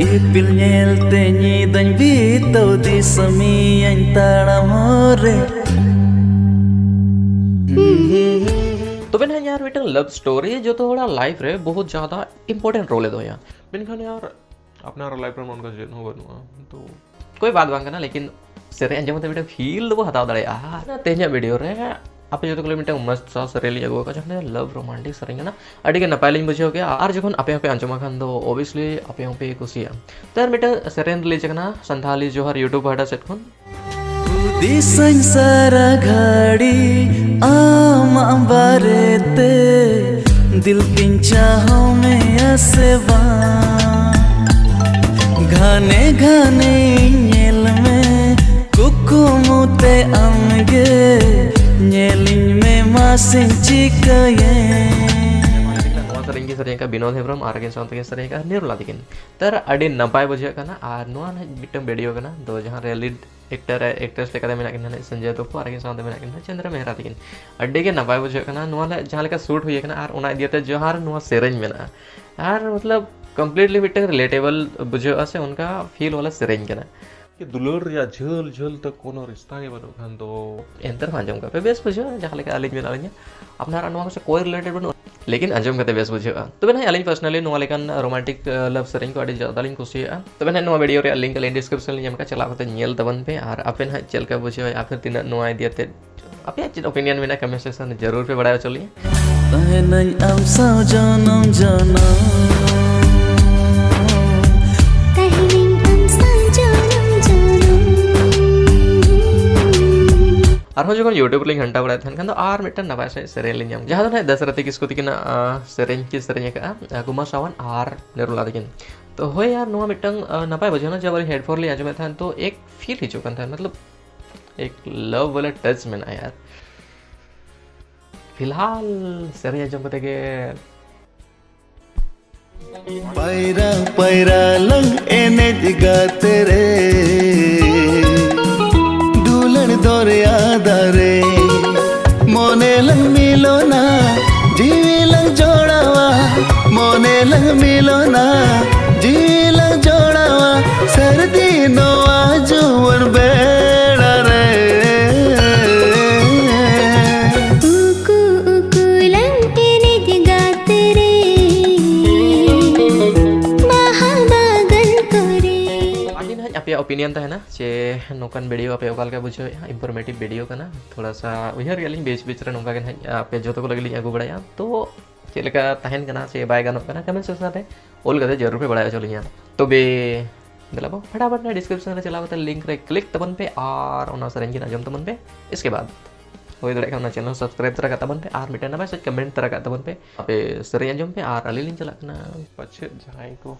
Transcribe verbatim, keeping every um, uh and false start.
ᱤᱯᱤᱞ ᱧᱮᱞᱛᱮ ᱧᱤᱫᱟᱹᱧ ᱵᱤᱛᱟᱹᱣ ᱫᱤᱥᱚᱢᱤᱭᱟᱹᱧ ᱛᱟᱲᱟᱢ ᱦᱚᱨ ᱨᱮ᱾ ᱛᱚᱵᱮ ᱱᱟᱦᱟᱜ ᱤᱧᱟᱹᱜ ᱟᱨ ᱢᱤᱫᱴᱟᱝ ᱞᱟᱵᱷ ᱥᱴᱳᱨᱤ ᱡᱚᱛᱚ ᱦᱚᱲᱟᱜ ᱞᱟᱭᱤᱯᱷ ᱨᱮ ᱵᱚᱦᱩᱛ ᱡᱟᱫᱟ ᱤᱢᱯᱚᱨᱴᱮᱱᱴ ᱨᱳᱞ ᱮ ᱫᱚᱦᱚᱭᱟ᱾ ᱢᱮᱱᱠᱷᱟᱱ ᱭᱟᱨ, ᱟᱯᱱᱟᱨᱟᱜ ᱞᱟᱭᱤᱯᱷ ᱨᱮ ᱚᱱᱠᱟ ᱪᱮᱫ ᱦᱚᱸ ᱵᱟᱹᱱᱩᱜᱼᱟ᱾ ᱛᱚ ᱠᱳᱭ ᱵᱟᱛ ᱵᱟᱝ ᱠᱟᱱᱟ, ᱞᱮᱠᱤᱱ ᱥᱮᱨᱮᱧ ᱟᱸᱡᱚᱢ ᱠᱟᱛᱮ ᱢᱤᱫᱴᱟᱝ ᱯᱷᱤᱞ ᱫᱚᱵᱚ ᱦᱟᱛᱟᱣ ᱫᱟᱲᱮᱭᱟᱜᱼᱟ᱾ ᱛᱮᱦᱮᱧᱟᱜ ᱵᱷᱤᱰᱤᱭᱳ ᱨᱮ ᱟᱯᱮ ᱡᱚᱛᱚ ᱠᱚ ᱞᱟᱹᱜᱤᱫ ᱢᱤᱫᱴᱟᱝ ᱢᱚᱥᱛ ᱥᱟ ᱥᱮᱨᱮᱧ ᱞᱤᱧ ᱟᱹᱜᱩ ᱟᱠᱟᱫᱟ, ᱡᱟᱦᱟᱸ ᱫᱚ ᱞᱟᱵᱷ ᱨᱳᱢᱟᱱᱴᱤᱠ ᱥᱮᱨᱮᱧ ᱠᱟᱱᱟ᱾ ᱟᱹᱰᱤ ᱜᱮ ᱱᱟᱯᱟᱭ ᱞᱤᱧ ᱵᱩᱡᱷᱟᱹᱣ ᱠᱮᱜᱼᱟ᱾ ᱟᱨ ᱡᱚᱠᱷᱚᱱ ᱟᱯᱮ ᱦᱚᱸᱯᱮ ᱟᱸᱡᱚᱢᱟ ᱠᱷᱟᱱ ᱫᱚ ᱳᱵᱤᱭᱥᱞᱤ ᱟᱯᱮ ᱦᱚᱸᱯᱮ ᱠᱩᱥᱤᱭᱟᱜᱼᱟ᱾ ᱛᱚ ᱟᱨ ᱢᱤᱫᱴᱟᱝ ᱥᱮᱨᱮᱧ ᱨᱤᱞᱤᱡᱽ ᱟᱠᱟᱱᱟ ᱥᱟᱱᱛᱷᱟᱞᱤ ᱡᱚᱦᱟᱨ YouTube ᱯᱟᱦᱴᱟ ᱥᱮᱫ ᱠᱷᱚᱱ᱾ ᱦᱩᱫᱤᱥᱟᱹᱧ ᱥᱟᱨᱟ ᱜᱷᱟᱹᱲᱤ ᱟᱢᱟᱜ ᱵᱟᱨᱮᱛᱮ, ᱫᱤᱞ ᱛᱤᱧ ᱪᱟᱦᱚ ᱢᱮᱭᱟ ᱥᱮ ᱵᱟᱝ? ᱜᱷᱟᱱᱮ ᱜᱷᱟᱱᱮ ᱧᱮᱞ ᱢᱮ, ᱠᱩᱠᱢᱩ ᱛᱮ ᱟᱢᱜᱮ ᱧᱮᱞᱤᱧ ᱢᱮ, ᱢᱟᱥᱮᱧ ᱪᱤᱠᱟᱹᱭᱮ? ᱱᱚᱣᱟ ᱥᱮᱨᱮᱧ ᱜᱮ ᱥᱮᱨᱮᱧ ᱟᱠᱟᱫ ᱵᱤᱱᱳᱫ ᱦᱮᱢᱵᱨᱚᱢ ᱟᱨ ᱟᱹᱠᱤᱱ ᱥᱟᱶᱛᱮ ᱜᱮ ᱥᱮᱨᱮᱧ ᱟᱠᱟᱫ ᱱᱤᱨᱢᱚᱞᱟ ᱛᱟᱹᱠᱤᱱ᱾ ᱛᱟᱨ ᱟᱹᱰᱤ ᱱᱟᱯᱟᱭ ᱵᱩᱡᱷᱟᱹᱜ ᱠᱟᱱᱟ᱾ ᱟᱨ ᱱᱚᱣᱟ ᱱᱟᱦᱟᱜ ᱢᱤᱫᱴᱟᱝ ᱵᱷᱤᱰᱤᱭᱳ ᱠᱟᱱᱟ, ᱫᱚ ᱡᱟᱦᱟᱸ ᱨᱮ ᱞᱤᱰ ᱮᱠᱴᱟᱨ ᱮᱠᱴᱨᱮᱥ ᱞᱮᱠᱟᱛᱮ ᱢᱮᱱᱟᱜ ᱠᱤᱱᱟ ᱱᱟᱦᱟᱜ ᱥᱚᱧᱡᱚᱭ ᱫᱚᱛᱛᱚ ᱟᱨ ᱟᱹᱠᱤᱱ ᱥᱟᱶᱛᱮ ᱢᱮᱱᱟᱜ ᱠᱤᱱᱟ ᱪᱚᱱᱫᱨᱚ ᱢᱮᱦᱨᱟ ᱛᱟᱹᱠᱤᱱ᱾ ᱟᱹᱰᱤ ᱜᱮ ᱱᱟᱯᱟᱭ ᱵᱩᱡᱷᱟᱹᱜ ᱠᱟᱱᱟ᱾ ᱱᱚᱣᱟ ᱱᱟᱦᱟᱜ ᱡᱟᱦᱟᱸ ᱞᱮᱠᱟ ᱥᱩᱴ ᱦᱩᱭ ᱟᱠᱟᱱᱟ ᱟᱨ ᱚᱱᱟ ᱤᱫᱤ ᱠᱟᱛᱮ ᱡᱟᱦᱟᱸ ᱨᱮ ᱱᱚᱣᱟ ᱥᱮᱨᱮᱧ ᱢᱮᱱᱟᱜᱼᱟ, ᱟᱨ ᱢᱚᱛᱞᱚᱵ ᱠᱚᱢᱯᱞᱤᱴᱞᱤ ᱢᱤᱫᱴᱟᱝ ᱨᱤᱞᱮᱴᱮᱵᱚᱞ ᱵᱩᱡᱷᱟᱹᱜᱼᱟ ᱥᱮ ᱚᱱᱠᱟ ᱯᱷᱤᱞ ᱣᱟᱞᱟ ᱥᱮᱨᱮᱧ ᱠᱟᱱᱟ᱾ ᱠᱤ ᱫᱩᱞᱟᱹᱲ ᱨᱮᱭᱟᱜ ᱡᱷᱟᱹᱞ ᱡᱷᱟᱹᱞ ᱛᱮ ᱠᱳᱱᱳ ᱨᱤᱥᱛᱟ ᱜᱮ ᱵᱟᱹᱱᱩᱜ ᱠᱷᱟᱱ ᱫᱚ᱾ ᱮᱱᱛᱮ ᱨᱮᱦᱚᱸ ᱟᱸᱡᱚᱢ ᱠᱟᱜ ᱯᱮ, ᱵᱮᱥ ᱵᱩᱡᱷᱟᱹᱜᱼᱟ᱾ ᱡᱟᱦᱟᱸ ᱞᱮᱠᱟ ᱟᱹᱞᱤᱧ ᱢᱮᱱᱟᱜ ᱞᱤᱧᱟ, ᱟᱯᱱᱟᱨᱟᱜ ᱱᱚᱣᱟ ᱠᱚ ᱥᱮ ᱠᱳᱭ ᱨᱤᱞᱮᱴᱮᱰ ᱵᱟᱹᱱᱩᱜᱼᱟ, ᱞᱮᱠᱤᱱ ᱟᱸᱡᱚᱢ ᱠᱟᱛᱮ ᱵᱮᱥ ᱵᱩᱡᱷᱟᱹᱜᱼᱟ᱾ ᱛᱚᱵᱮ ᱱᱟᱦᱟᱜ ᱟᱹᱞᱤᱧ ᱯᱟᱨᱥᱚᱱᱟᱞᱤ ᱱᱚᱣᱟ ᱞᱮᱠᱟᱱ ᱨᱳᱢᱟᱱᱴᱤᱠ ᱞᱟᱵᱷ ᱥᱮᱨᱮᱧ ᱠᱚ ᱟᱹᱰᱤ ᱡᱟᱫᱟ ᱞᱤᱧ ᱠᱩᱥᱤᱭᱟᱜᱼᱟ᱾ ᱛᱚᱵᱮ ᱱᱟᱦᱟᱜ ᱱᱚᱣᱟ ᱵᱷᱤᱰᱤᱭᱳ ᱨᱮᱭᱟᱜ ᱞᱤᱝᱠ ᱟᱹᱞᱤᱧ ᱰᱤᱥᱠᱨᱤᱯᱥᱚᱱ ᱞᱤᱧ ᱮᱢ ᱠᱟᱜᱼᱟ, ᱪᱟᱞᱟᱣ ᱠᱟᱛᱮ ᱧᱮᱞ ᱛᱟᱵᱚᱱ ᱯᱮ᱾ ᱟᱨ ᱟᱯᱮ ᱱᱟᱦᱟᱜ ᱪᱮᱫ ᱞᱮᱠᱟ ᱵᱩᱡᱷᱟᱹᱣ ᱟᱯᱮ, ᱛᱤᱱᱟᱹᱜ ᱱᱚᱣᱟ ᱤᱫᱤ ᱠᱟᱛᱮ ᱟᱯᱮᱭᱟᱜ ᱪᱮᱫ ᱚᱯᱤᱱᱤᱭᱚᱱ ᱢᱮᱱᱟᱜᱼᱟ, ᱠᱚᱢᱮᱱᱴ ᱥᱮᱠᱥᱚᱱ ᱨᱮ ᱡᱟᱹᱨᱩᱲ ᱯᱮ ᱵᱟᱲᱟᱭ ᱦᱚᱪᱚ ᱞᱤᱧᱟ᱾ ᱛᱟᱦᱮᱱᱟᱹᱧ ᱟᱢ ᱥᱟᱶ ᱡᱚᱱᱚᱢ ᱡᱚᱱᱚᱢ᱾ ᱛᱟᱦᱮᱱᱟᱹᱧ ᱟᱢ ᱥᱟᱶ ᱡᱚᱱᱚᱢ ᱡᱚᱱᱚᱢ᱾ ᱟᱨᱦᱚᱸ ᱡᱚᱠᱷᱚᱱ YouTube ᱞᱤᱧ ᱜᱷᱟᱱᱴᱟ ᱵᱟᱲᱟᱭᱮᱫ ᱛᱟᱦᱮᱱ ᱠᱷᱟᱱ ᱫᱚ ᱟᱨ ᱢᱤᱫᱴᱟᱝ ᱱᱟᱯᱟᱭ ᱥᱟᱺᱦᱤᱡ ᱥᱮᱨᱮᱧ ᱞᱤᱧ ᱧᱟᱢ, ᱡᱟᱦᱟᱸ ᱫᱚ ᱱᱟᱦᱟᱜ ᱫᱟᱥᱨᱚᱛᱷᱤ ᱠᱤᱥᱠᱩ ᱛᱟᱹᱠᱤᱱᱟᱜ, ᱟᱸ, ᱥᱮᱨᱮᱧ ᱠᱤᱱ ᱥᱮᱨᱮᱧ ᱟᱠᱟᱫᱼᱟ, ᱟᱸ, ᱠᱩᱢᱟᱨ ᱥᱟᱣᱟᱱ ᱟᱨ ᱱᱤᱨᱢᱚᱞᱟ ᱛᱟᱹᱠᱤᱱ᱾ ᱛᱚ ᱦᱳᱭ, ᱟᱨ ᱱᱚᱣᱟ ᱢᱤᱫᱴᱟᱝ, ᱟᱸ, ᱱᱟᱯᱟᱭ ᱵᱩᱡᱷᱟᱹᱣ ᱮᱱᱟ᱾ ᱡᱚᱵ ᱟᱹᱞᱤᱧ ᱦᱮᱰᱯᱷᱳᱱ ᱞᱤᱧ ᱟᱸᱡᱚᱢᱮᱫ ᱛᱟᱦᱮᱱ ᱛᱚ ᱮᱠ ᱯᱷᱤᱞ ᱦᱤᱡᱩᱜ ᱠᱟᱱ ᱛᱟᱦᱮᱱ, ᱢᱚᱛᱞᱚᱵ ᱮᱠ ᱞᱟᱵᱷ ᱣᱟᱞᱟ ᱴᱟᱪ ᱢᱮᱱᱟᱜᱼᱟ ᱭᱟᱨ᱾ ᱯᱷᱤᱞᱦᱟᱞ ᱥᱮᱨᱮᱧ ᱟᱸᱡᱚᱢ ᱠᱟᱛᱮ ᱜᱮ ᱯᱟᱭᱨᱟ ᱯᱟᱭᱨᱟ ᱞᱟᱝ ᱮᱱᱮᱡ ᱜᱟᱛᱮ ᱨᱮ, ᱫᱩᱞᱟᱹᱲ ᱫᱚᱨᱭᱟ ᱫᱟᱨᱮ᱾ ᱢᱚᱱᱮ ᱞᱟᱝ ᱢᱤᱞᱚᱱᱟ, ᱡᱤᱣᱤ ᱞᱟᱝ ᱡᱚᱲᱟᱣᱟ᱾ ᱢᱚᱱᱮ ᱞᱟᱝ ᱢᱤᱞᱚᱱᱟ, ᱡᱤᱣᱤ ᱞᱟᱝ ᱡᱚᱲᱟᱣᱟ᱾ ᱪᱮᱫ ᱚᱯᱤᱱᱤᱭᱚᱱ ᱛᱟᱦᱮᱱᱟ ᱪᱮ ᱱᱚᱝᱠᱟᱱ ᱵᱷᱤᱰᱤᱭᱳ ᱟᱯᱮ ᱚᱠᱟ ᱞᱮᱠᱟ ᱵᱩᱡᱷᱟᱹᱣᱮᱫᱼᱟ? ᱤᱱᱯᱷᱚᱨᱢᱮᱴᱤᱵᱷ ᱵᱷᱤᱰᱤᱭᱳ ᱠᱟᱱᱟ, ᱛᱷᱚᱲᱟ ᱥᱟ ᱩᱭᱦᱟᱹᱨ ᱜᱮᱭᱟᱞᱤᱧ ᱵᱤᱪ ᱵᱤᱪ ᱨᱮ ᱱᱚᱝᱠᱟ ᱜᱮ ᱱᱟᱦᱟᱜ ᱟᱯᱮ ᱡᱚᱛᱚ ᱠᱚ ᱞᱟᱹᱜᱤᱫ ᱞᱤᱧ ᱟᱹᱜᱩ ᱵᱟᱲᱟᱭᱟ᱾ ᱛᱚ ᱪᱮᱫ ᱞᱮᱠᱟ ᱛᱟᱦᱮᱱ ᱠᱟᱱᱟ ᱪᱮ ᱵᱟᱭ ᱜᱟᱱᱚᱜ ᱠᱟᱱᱟ, ᱠᱚᱢᱮᱱᱴ ᱥᱮᱠᱥᱚᱱ ᱨᱮ ᱚᱞ ᱠᱟᱛᱮ ᱡᱟᱹᱨᱩᱲ ᱯᱮ ᱵᱟᱲᱟᱭ ᱦᱚᱪᱚ ᱞᱤᱧᱟ᱾ ᱛᱚᱵᱮ ᱫᱮᱞᱟ ᱵᱚ ᱯᱷᱟᱴᱟᱯᱷᱟᱴ ᱰᱤᱥᱠᱨᱤᱯᱥᱚᱱ ᱨᱮ ᱪᱟᱞᱟᱣ ᱠᱟᱛᱮ ᱞᱤᱝᱠ ᱨᱮ ᱠᱞᱤᱠ ᱛᱟᱵᱚᱱ ᱯᱮ ᱟᱨ ᱚᱱᱟ ᱥᱮᱨᱮᱧ ᱜᱮ ᱟᱸᱡᱚᱢ ᱛᱟᱵᱚᱱ ᱯᱮ᱾ ᱤᱥᱠᱮ ᱵᱟᱫ ᱦᱩᱭ ᱫᱟᱲᱮᱭᱟᱜ ᱠᱷᱟᱱ ᱚᱱᱟ ᱪᱮᱱᱮᱞ ᱥᱟᱵᱥᱠᱨᱟᱭᱤᱵ ᱛᱚᱨᱟ ᱠᱟᱜ ᱛᱟᱵᱚᱱ ᱯᱮ ᱟᱨ ᱢᱤᱫᱴᱮᱱ ᱱᱟᱯᱟᱭ ᱥᱮ ᱠᱚᱢᱮᱱᱴ ᱛᱚᱨᱟ ᱠᱟᱜ ᱛᱟᱵᱚᱱ ᱯᱮ᱾ ᱟᱯᱮ ᱥᱮᱨᱮᱧ ᱟᱸᱡᱚᱢ ᱯᱮ ᱟᱨ ᱟᱹᱞᱤᱧ ᱞᱤᱧ ᱪᱟᱞᱟᱜ ᱠᱟᱱᱟ ᱯᱟᱪᱮᱫ ᱡᱟᱦᱟᱸᱭ ᱠᱚ